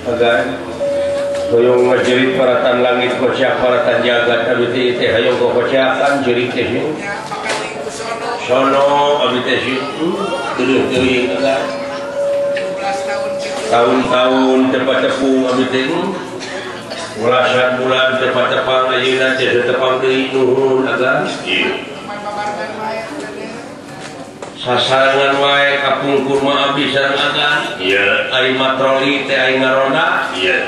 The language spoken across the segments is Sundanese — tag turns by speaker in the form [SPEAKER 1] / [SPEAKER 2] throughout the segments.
[SPEAKER 1] Agan hoyong ngajerit paratan langit kocak paratan jagat abdi teh teh hoyong kokocakan jerit teh sono abdi teh teueuh teuing agan tahun-tahun tepat tepung abdi teh welasan bulan tepat tepang ayeuna teh tepang deui nuhun agan sasarangan wae kapungkur mah abdi sareng agan ieu ai matroli teh ai ngaronda ieu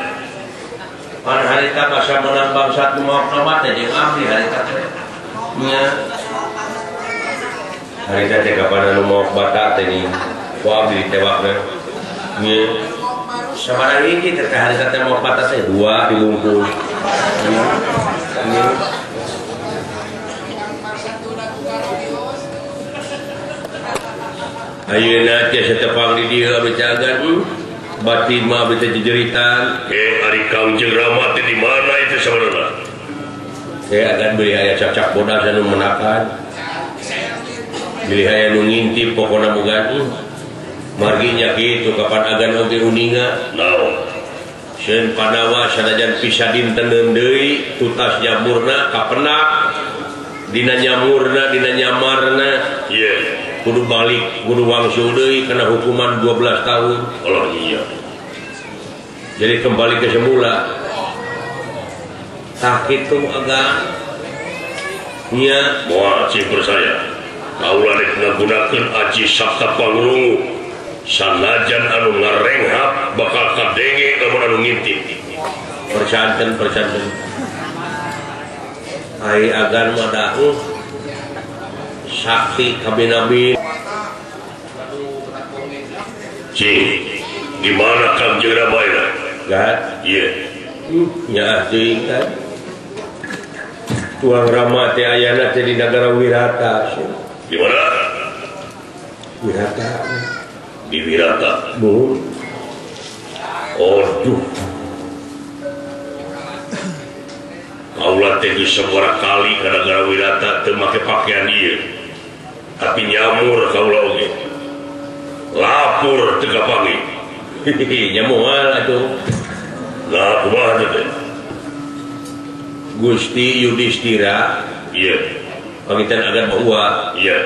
[SPEAKER 1] pan harita basa menang bangsa nu maok teh jeung abdi harita teh nya harita teh kapan anu maok bata teh ni ku abdi ditewak we nya sabaraha hiji teh harita teh maok bata teh dua dibungkus nya ayeuna teh satepang di dieu abdi teh agan batin mah abdi teh jejeritan
[SPEAKER 2] ari Kangjeng Rama teh di mana itu saudara
[SPEAKER 1] agan beli aya cacak bodas anu menakan beli aya nu ngintip pokona boga margi nya kitu kapan agan oge uninga
[SPEAKER 2] naon
[SPEAKER 1] sieun Pandawa sanajan pisa dinten deui tutas nyamurna kapenak dina nyamurna dina nyamarna
[SPEAKER 2] ieu
[SPEAKER 1] kudu balik kudu wangsul deui kena hukuman 12 tahun.
[SPEAKER 2] Allah iya.
[SPEAKER 1] Jadi kembali ke semula. Tah kitu agan nya
[SPEAKER 2] moal cing percaya. Kaula rek ngagunakeun aji Sapta Pangrungu. Sanajan anu ngarenghap bakal kadenge lamun anu ngintip.
[SPEAKER 1] Percanten percanten. Ai agan mah dahuh sakti kabinabi.
[SPEAKER 2] Cing, di mana Kangjeng Rama ayeuna?
[SPEAKER 1] Gat,
[SPEAKER 2] ieu.
[SPEAKER 1] Nyaah teuing kan. Tuang Rama teh ayana teh di nagara Wirata.
[SPEAKER 2] Di mana?
[SPEAKER 1] Wirata.
[SPEAKER 2] Di Wirata.
[SPEAKER 1] Nuhun.
[SPEAKER 2] Aduh. Kaula teh geus sabaraha kali ka nagara Wirata teu make pakaian ieu. Tapi nyamur kaula oge. Lapor teu kapanggih.
[SPEAKER 1] Nya moal atuh.
[SPEAKER 2] Lah kumaha teh?
[SPEAKER 1] Gusti Yudhistira
[SPEAKER 2] ieu.
[SPEAKER 1] Pangitan agan bawa
[SPEAKER 2] ieu.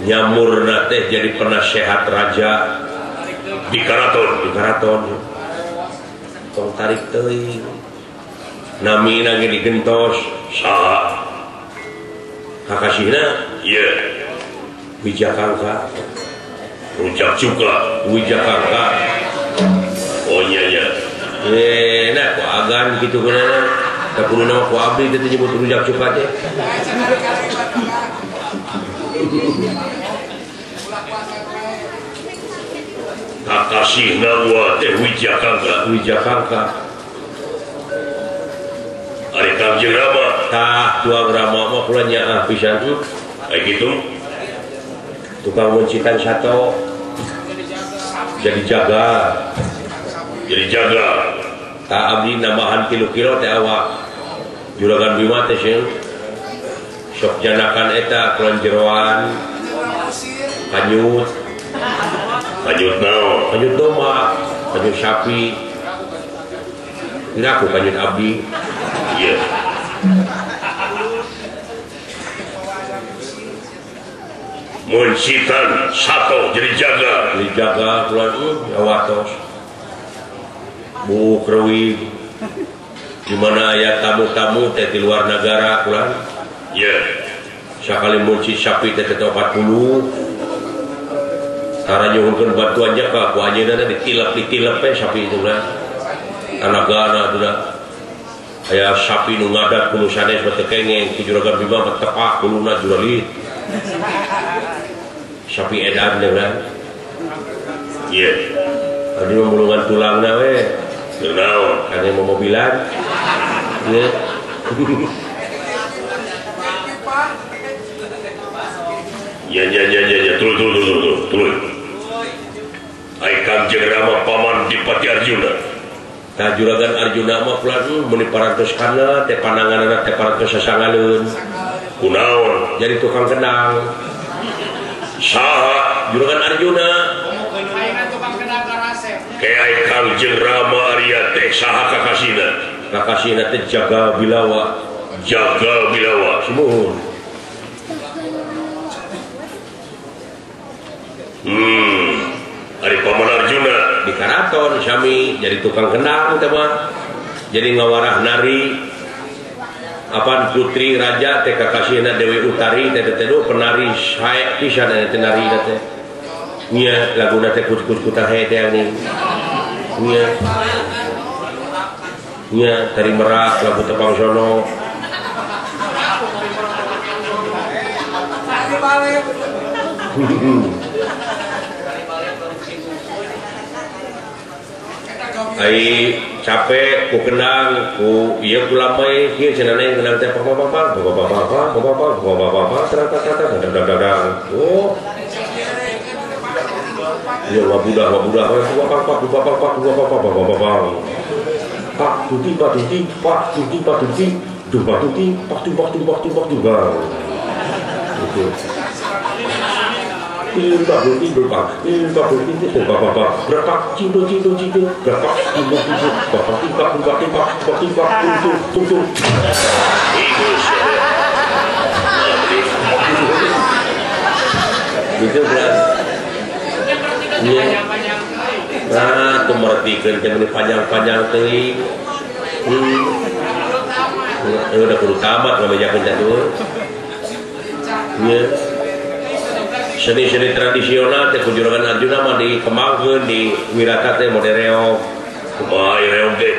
[SPEAKER 1] Nyamurna teh jadi penasehat raja
[SPEAKER 2] di karaton,
[SPEAKER 1] di karaton. Tong tarik teuing. Namina ge digentos
[SPEAKER 2] saha?
[SPEAKER 1] Kakasihna
[SPEAKER 2] ieu.
[SPEAKER 1] Wijakangka.
[SPEAKER 2] Rujak cuka
[SPEAKER 1] Wijakangka.
[SPEAKER 2] Oh iya iya.
[SPEAKER 1] Nah ku agan kitu kunana. Da kuduna mah ku abdi teh nyebut rujak cuka teh.
[SPEAKER 2] Kakasihna wa teh Wijakangka.
[SPEAKER 1] Wijakangka.
[SPEAKER 2] Ari Kangjeng Rama
[SPEAKER 1] tah tuang Rama mah kula nyaah pisan
[SPEAKER 2] ai kitu.
[SPEAKER 1] Tukang muncitan sato jadi jaga.
[SPEAKER 2] Jadi jaga.
[SPEAKER 1] Tak abdi nambahan 3 kilo teh awak. Juragan Bima teh sieun. Sok janakan eta kulon jeroan. Kanyut.
[SPEAKER 2] Kanyut naon?
[SPEAKER 1] Kanyut domba, kanyut sapi. Ngaku kanyut abdi.
[SPEAKER 2] Iya. Muncitan sato jadi jaga.
[SPEAKER 1] Jadi jaga kulon awatos. Bu Krewi di mana aya tamu-tamu teh di luar negara kulan.
[SPEAKER 2] Iya.
[SPEAKER 1] Sakali munci sapi teh 40. Tara nyuhunkeun bantuan jaka ku anjeunna ditilep-ditilep we sapi itu lah. Tanagana atuh da. Aya sapi nu ngadat kudu sanes mah teu kengeng ku juragan Bima mah tepak kuluna juralit. Sapi edan teh lah.
[SPEAKER 2] Iya.
[SPEAKER 1] Abdi mah mulungan tulangna we.
[SPEAKER 2] Naon?
[SPEAKER 1] Kana momobilan. Ieu.
[SPEAKER 2] Ya ya ya ya ya tuluy tuluy tuluy tuluy. Ai Kangjeng Rama paman Dipati Arjuna.
[SPEAKER 1] Tah juragan Arjuna mah kula meuni parantos kana teh pananganna teh parantos sasangaleun.
[SPEAKER 2] Kunaon?
[SPEAKER 1] Jadi tukang kendang.
[SPEAKER 2] Saha
[SPEAKER 1] juragan Arjuna?
[SPEAKER 2] Kayak Kangjeng Rama Arya teh saha kakasina?
[SPEAKER 1] Kakasina teh Jaga Bilawa.
[SPEAKER 2] Jaga Bilawa.
[SPEAKER 1] Sumuhun.
[SPEAKER 2] Ari Paman Arjuna
[SPEAKER 1] di karaton sami jadi tukang kendang teh mah. Jadi ngawarah nari apaan putri raja teh kakasina Dewi Utari teh teh penari sae pisan teh nari teh. Nya laguna teh kut-kut-kutan hese teh nih. Nya. Nya tari merak lagu tepang sono. Ai capek ku kendang ku ieu ku lamai kieu cenah na kendang teh pak pak pak pak pak pak pak pak pak pak pak pak. Oh. Ya wabudah wabudah pak pak pak pak pak pak pak pak pak pak pak tuti pak tuti pak tuti pak tuti pak tuti pak tuti pak tuti pak tuti pak tuti gitu. Pak tuti pak pak tuti pak pak pak berpak cintu cintu cintu berpak cintu cintu pak pak pak pak pak pak pak tuntu tuntu. Gitu berat. Nah, tuh mertikeun teh meuni panjang-panjang teuing. Udah kudu tamat ngabejakeun teh tuh. Nya. Seni-seni tradisional teh ku Juragan Arjuna mah dikembangkeun di Wirata teh mode reog.
[SPEAKER 2] Kumaha ieu reog teh?